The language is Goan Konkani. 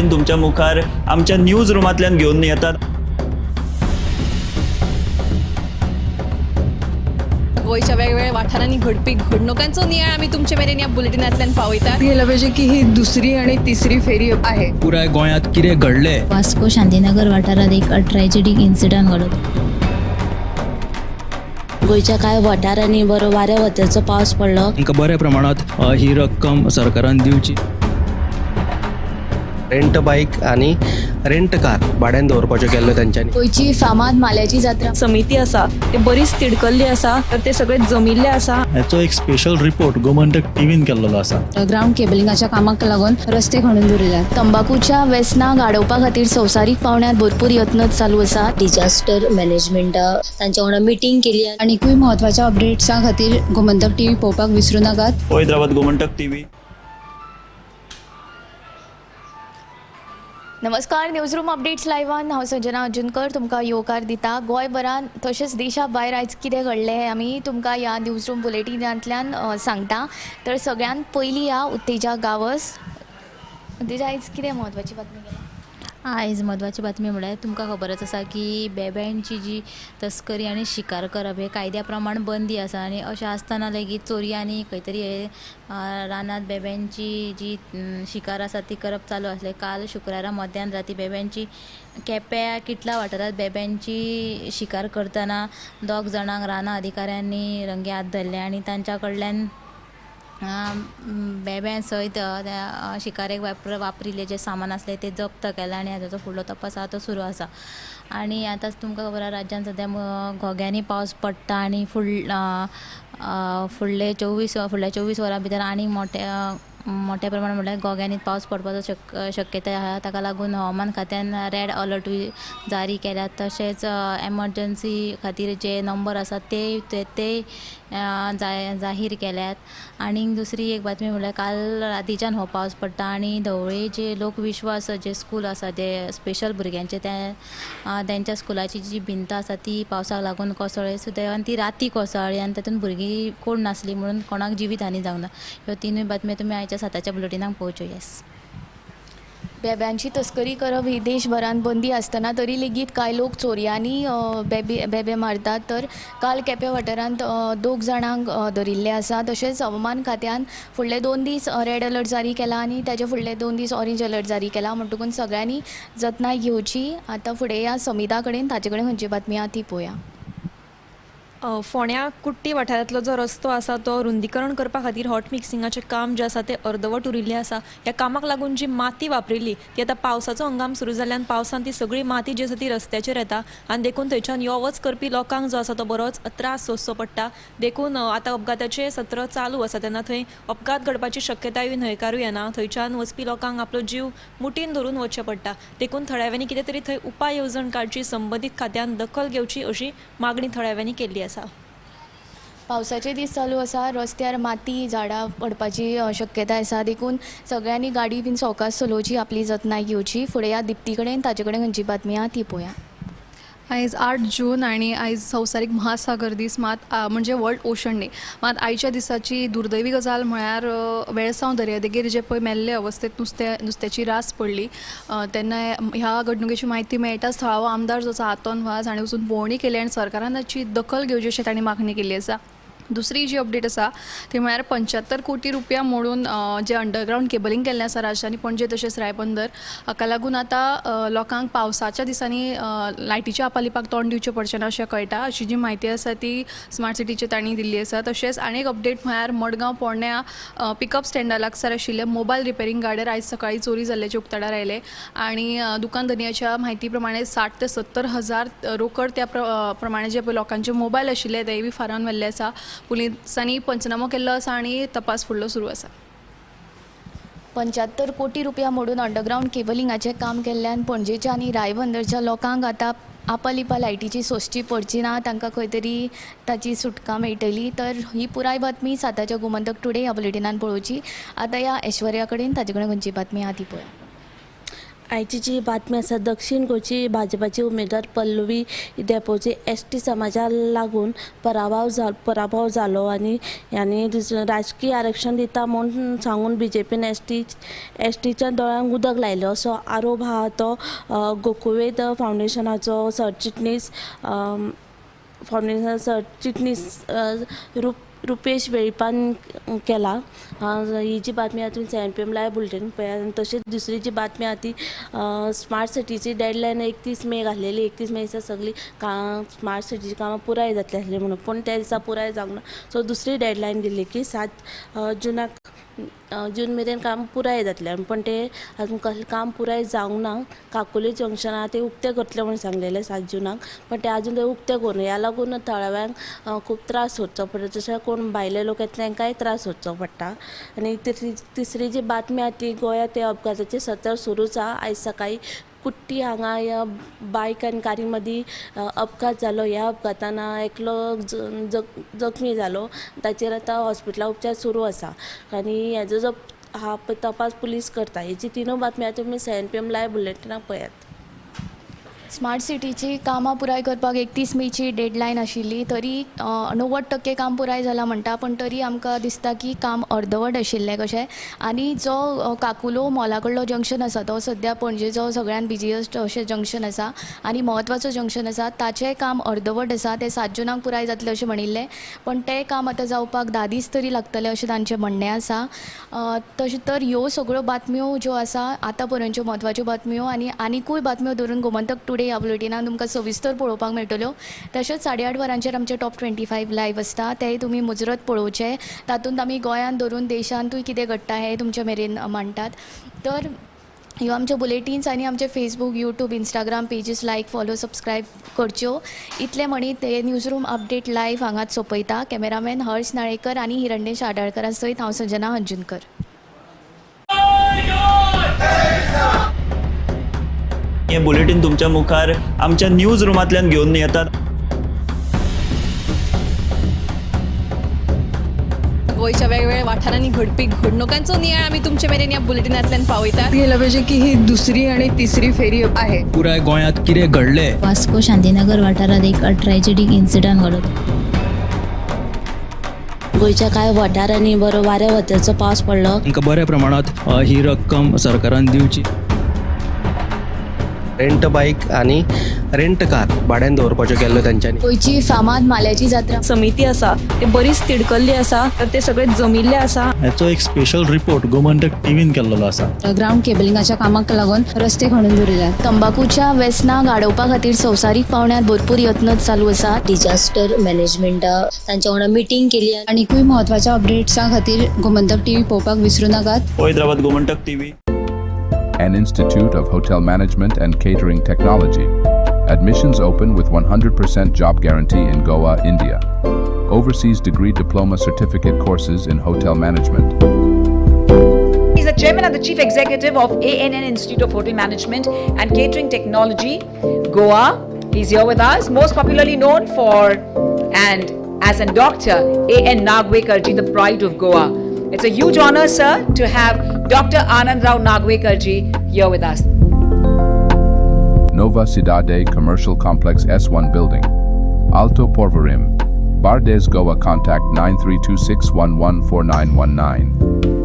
बुलेटीन तुमच्या मुखार आमच्या न्यूज रुमांतल्यान घेवन येतात. गोंयच्या वेगवेगळ्या वाठारांनी घडपी घडणुकांचो नियाळ आमी तुमचे मेरेन ह्या बुलेटिनांतल्यान पावयतात. गेलं पाहिजे की ही दुसरी आणि तिसरी फेरी आहे. पुराय गोंयांत कितें घडलें. वास्को शांतीनगर वाठारांत एक ट्रॅजेडीक इन्सिडंट घडलो. गोंयच्या कांय वाठारांनी बरो वाऱ्या वताचो पावस पडलो. तांकां बऱ्या प्रमाणांत ही रक्कम सरकारान दिवची. रेंट बायक आनी रेंट कार भाड्यान दवरपाच्यो केल्ल्यो तेंच्यांनी. गोंयची फामाद माल्याची जात्रा समिती आसा ते बरीच तिडकल्ली आसा, तर ते सगळे जमिल्ले आसा. हाचो एक स्पेशल रिपोर्ट गोमंतक टीव्हीन केल्लो आसा. ग्रावंड केबलिंगाच्या कामाक लागून रस्ते खणून दवरिल्यात. तंबाकूच्या व्यसनाक आडोवपा खातीर संवसारीक पावंड्यार भरपूर यत्न चालू आसात. डिजास्टर मॅनेजमेंट तांच्या वांगडा मिटींग केली. आनीकूय म्हत्वाच्या अपडेट्सां खातीर गोमंतक टीव्ही पळोवपाक विसरूं नाकात. पळयत रावात गोमंतक टीव्ही. नमस्कार, न्यूज रूम अपडेट्स लायव्हान हांव संजना अजुनकर तुमकां येवकार दिता. गोंयभरान तशेंच देशा भायर आयज कितें घडलें हें आमी तुमकां ह्या न्यूज रूम बुलेटिनांतल्यान सांगता. तर सगळ्यांत पयलीं ह्या उत्तेजा गांवस. उत्तेजा, आयज कितें म्हत्वाची बातमी केल्या? आयज म्हत्वाची बातमी म्हळ्यार तुमकां खबरच आसा की बेब्यांची जी तस्करी आनी शिकार करप हे कायद्या प्रमाण बंदी आसा आनी अशें आसतना लेगीत चोरयांनी खंय तरी हे रानांत बेब्यांची जी शिकार आसा ती करप चालू आसलें. काल शुक्रारा मध्यान राती बेब्यांची केप्यां किटला वाठारांत बेब्यांची शिकार करतना 2 जाणांक रानां अधिकाऱ्यांनी रंगे हात धरले आनी तांच्या कडल्यान बेब्यां सयत त्या शिकारेक वापरिल्लें जें सामान आसलें तें जप्त केलां आनी हाजो फुडलो तपास आसा तो सुरू आसा. आनी आतां तुमकां खबर आसा राज्यांत सद्या घोग्यांनी पावस पडटा आनी फुडले 24 वरां भितर आनी मोठ्या प्रमाणात म्हणल्यार घोग्यांनी पावस पडपाचो शक्यताय आसा. ताका लागून हवामान खात्यान रेड अलर्टूय जारी केल्या. तशेंच एमरजन्सी खातीर जे नंबर आसात ते जाहीर केल्यात. आनी दुसरी एक बातमी म्हणल्यार काल रातीच्यान हो पावस पडटा आनी धवळे जे लोकविश्वास जे स्कूल आसा ते स्पेशल भुरग्यांचे तेंच्या स्कुलाची जी भिंत आसा ती पावसाक लागून कोसळ्ळी सुद्दां ती राती कोसळ्ळी आनी तातूंत भुरगीं कोण नासली म्हणून कोणाक जिवीत हानी जावंक ना. ह्यो तिनूय बातम्यो तुमी आयच्या 7च्या बुलेटिनाक पळोवच्यो. येस, बेब्यांची तस्करी करप ही देशभरांत बंदी आसतना तरी लेगीत कांय लोक चोरयांनी बेबे मारतात. तर काल केपें वाठारांत 2 जाणांक धरिल्ले आसा. तशेंच हवामान खात्यान फुडले 2 दीस रेड अलर्ट जारी केला आनी ताजे फुडले 2 दीस ऑरेंज अलर्ट जारी केला. म्हणटकूच सगळ्यांनी जतनाय घेवची. आतां फुडें ह्या समिता कडेन, ताचे कडेन खंयची बातमी आहा ती पळोवया. फोंड्या कुट्टी वाठारांतलो जो रस्तो आसा तो रुंदीकरण करपा खातीर हॉट मिक्सिंगाचें काम जें आसा तें अर्दवट उरिल्लें आसा. ह्या कामाक लागून जी माती वापरिल्ली ती आतां पावसाचो हंगाम सुरू जाल्ल्यान पावसान ती सगळी माती जी आसा ती रस्त्याचेर येता आनी देखून थंयच्यान यो वच करपी लोकांक जो आसा तो बरोच त्रास सोंसचो पडटा. देखून आतां अपघाताचें सत्र चालू आसा तेन्ना थंय अपघात घडपाची शक्यताय न्हयकारूं येना. थंयच्यान वचपी लोकांक आपलो जीव मुठीन धरून वचचें पडटा. देखून थळाव्यांनी कितें तरी थंय उपाय येवजण काडची, संबंदीत खात्यान दखल घेवची अशी मागणी थळाव्यांनी केल्ली आसा. पावसाचे दीस चालू आसा, रस्त्यार माती झाडां पडपाची शक्यताय आसा. देखून सगळ्यांनी गाडी बीन सवकास चलोवची, आपली जतनाय घेवची. फुडें ह्या दिप्ती कडेन, ताचे कडेन खंयची बातमी आहा ती पळोवया. आयज 8 जून आनी आयज संवसारीक महासागर दीस, मात म्हणजे वर्ल्ड ओशन डे. मात आयच्या दिसाची दुर्दैवी गजाल म्हळ्यार वेळसांव दर्यादेगेर जे पळय मेल्ले अवस्थेत नुस्त्याची रास पडली तेन्ना ह्या घडणुकेची म्हायती मेळटाच थळावो आमदार जो आसा आतोन वाज हाणें वचून पळोवणी केली आनी सरकारान ताची दखल घेवची अशें तांणी मागणी केल्ली आसा. दुसरी जी अपडेट आसा ती म्हळ्यार 75 कोटी रुपया मोडून जे अंडरग्रावंड केबलिंग केल्लें आसा राजधानी पणजे तशेंच रायबंदर हाका लागून आतां लोकांक पावसाच्या दिसांनी लायटीच्या आपालिपाक तोंड दिवचें पडचें ना अशें कळटा. अशी जी म्हायती आसा ती स्मार्ट सिटीचे तांणी दिल्ली आसा. तशेंच आनी एक अपडेट म्हळ्यार मडगांव पोरण्या पिकअप स्टँडा लागसार आशिल्ले मोबायल रिपेरींग गाड्यार आयज सकाळीं चोरी जाल्ल्याचें उक्ताडार आयलें आनी दुकान धनयाच्या म्हायती प्रमाणे 60 ते 70 हजार रोकड त्या प्रमाणे जे लोकांचे मोबायल आशिल्ले तेय बी फारान व्हेल्ले आसा. पुलिसांनी पंचनामो केल्लो आसा आनी तपास फुडलो सुरू आसा. 75 कोटी रुपया मोडून अंडरग्रावंड केबलिंगाचें काम केल्ल्यान पणजेच्या आनी रायबंदरच्या लोकांक आतां आपालिपा लायटीची सोंसची पडची ना, तांकां खंय तरी ताची सुटका मेळटली. तर ही पुराय बातमी 7च्या गोमंतक टुडे ह्या बुलेटिनान पळोवची. आतां ह्या ऐश्वर्या कडेन, ताचे कडेन खंयची बातमी आहा ती पळोवया. आयची जी बातमी आसा, दक्षिण गोंयची भाजपाची उमेदवार पल्लवी धेंपोची एस टी समाजा लागून पराभव जालो आनी आनी राजकीय आरक्षण दिता म्हूण सांगून बीजेपीन एस टीच्या दोळ्यांक उदक लायलें असो आरोप आहा तो गोकुवेद फावंडेशनाचो सरचिटणीस फावंडेशन सरचिटणीस रुपेश वेळीपान केला. ही जी बातमी आहा तुमी 7 PM live bulletin पळयात. आनी तशेंच दुसरी जी बातमी आहा ती स्मार्ट सिटीची डेडलायन 31 मे घातलेली. 31 मे दिसा सगळी स्मार्ट सिटीची कामां पुराय जातली आसली म्हणून, पूण त्या दिसा पुराय जावंक ना. सो दुसरी डेडलायन दिल्ली की 7 जुनाक, जून मेरेन काम पुराय जातलें, पूण तें आजून कसलें काम पुराय जावंक ना. काकोली जंक्शन आहा तें उक्तें करतलें म्हणून सांगलेलें 7 जुनाक, पण तें आजून तें उक्तें करूं. ह्या लागून थळाव्यांक खूब त्रास सोंसचो पडटा, तशें कोण भायले लोक येता तांकांय त्रास सोंसचो पडटा. आनी तिसरी जी बातमी आहा ती गोंयांत ते अपघाताचें सत्र सुरूच आहा. आयज सकाळीं कुट्टी हांगा बायक आनी कारी मदीं अपघात जालो. ह्या अपघातान एकलो जखमी जालो, ताचेर आतां हॉस्पिटलान उपचार सुरू आसा आनी हेजो जो आहा पळय तपास पुलीस करता. हेची तिनूय बातमी आतां तुमी 7 PM live बुलेटिनाक पळयात. स्मार्ट सिटीची कामां पुराय करपाक 31 मेची डेडलायन आशिल्ली, तरी 90% काम पुराय जालां म्हणटा, पूण तरी आमकां दिसता की काम अर्दवट आशिल्लें कशें. आनी जो काकुलो मॉला कडलो जंक्शन आसा तो सद्या पणजेचो सगळ्यान बिजियस्ट अशें जंक्शन आसा आनी म्हत्वाचो जंक्शन आसा, ताचें काम अर्दवट आसा. तें 7 जुनाक पुराय जातलें अशें म्हणिल्लें, पण तें काम आतां जावपाक 10 दीस तरी लागतले अशें तांचें म्हणणें आसा. तशें तर ह्यो सगळ्यो बातम्यो ज्यो आसा आतां पर्यंतच्यो म्हत्वाच्यो बातम्यो आनी आनिकूय बातम्यो धरून गोमंतक टुडे ह्या बुलेटिनान तुमकां सविस्तर पळोवपाक मेळटल्यो. तशेंच 8:30 वरांचेर आमचे टॉप 25 लायव्ह आसता, तेय तुमी मुजरत पळोवचे. तातूंत आमी गोंयांत धरून देशांतूय कितें घडटा हें तुमचे मेरेन मांडटात. तर ह्यो आमच्यो बुलेटीन्स आनी आमचे Facebook, YouTube, Instagram pages like, follow, subscribe करच्यो. इतलें म्हणीत हे न्यूज रूम अपडेट लायव्ह हांगाच सोंपयता. कॅमेरामॅन हर्ष नाळेकर आनी हिरण्येश आडाळकरा सयत हांव संजना हंजुनकर. हे बुलेटीन तुमच्या मुखार आमच्या न्यूज रुमांतल्यान घेवन येतात. गोंयच्या वेगवेगळ्या वाठारांनी घडपी घडणुकांचो नियाळ आमी तुमचे मेरेन ह्या बुलेटिनांतल्यान पावयतात. गेलं पाहिजे की ही दुसरी आणि तिसरी फेरी आहे. पुराय गोंयांत कितें घडलें. वास्को शांतीनगर वाठारांत एक ट्रॅजेडीक इन्सिडंट घडलो. गोंयच्या कांय वाठारांनी बरो वाऱ्या वताचो पावस पडलो. तांकां बऱ्या प्रमाणांत ही रक्कम सरकारान दिवची. रेंट बायक आनी रेंट कार भाड्यान दवरपाच्यो केल्ल्यो तेंच्यांनी. गोंयची फामाद माल्याची जात्रा समिती आसा ते बरीच तिडकल्ली आसा, तर ते सगळे जमिल्ले आसा. हाचो एक स्पेशल रिपोर्ट गोमंतक टीव्हीन केल्लो आसा. ग्रावंड केबलिंगाच्या कामाक लागून रस्ते खणून दवरिल्यात. तंबाकूच्या वेसनाक आडोवपा खातीर संवसारीक पावंड्यार भरपूर यत्न चालू आसात. डिजास्टर मॅनेजमेंटा तांच्या वांगडा मिटींग केली. आनिकूय म्हत्वाच्या अपडेट्सां खातीर गोमंतक टीव्ही पळोवपाक विसरूं नाकात. पळयत रावात Gomantak TV. An Institute of Hotel Management and Catering Technology. Admissions open with 100% job guarantee in Goa, India. Overseas degree, diploma, certificate courses in hotel management. He's the chairman and the chief executive of ANN Institute of Hotel Management and Catering Technology, Goa. He's here with us, most popularly known for and as a doctor, A.N. Nagwekar ji, the pride of Goa. It's a huge honor, sir, to have Dr. Anand Rao Nagwekar ji here with us. Nova Cidade Commercial Complex S1 Building, Alto Porvorim, Bardez, Goa. Contact 9326114919.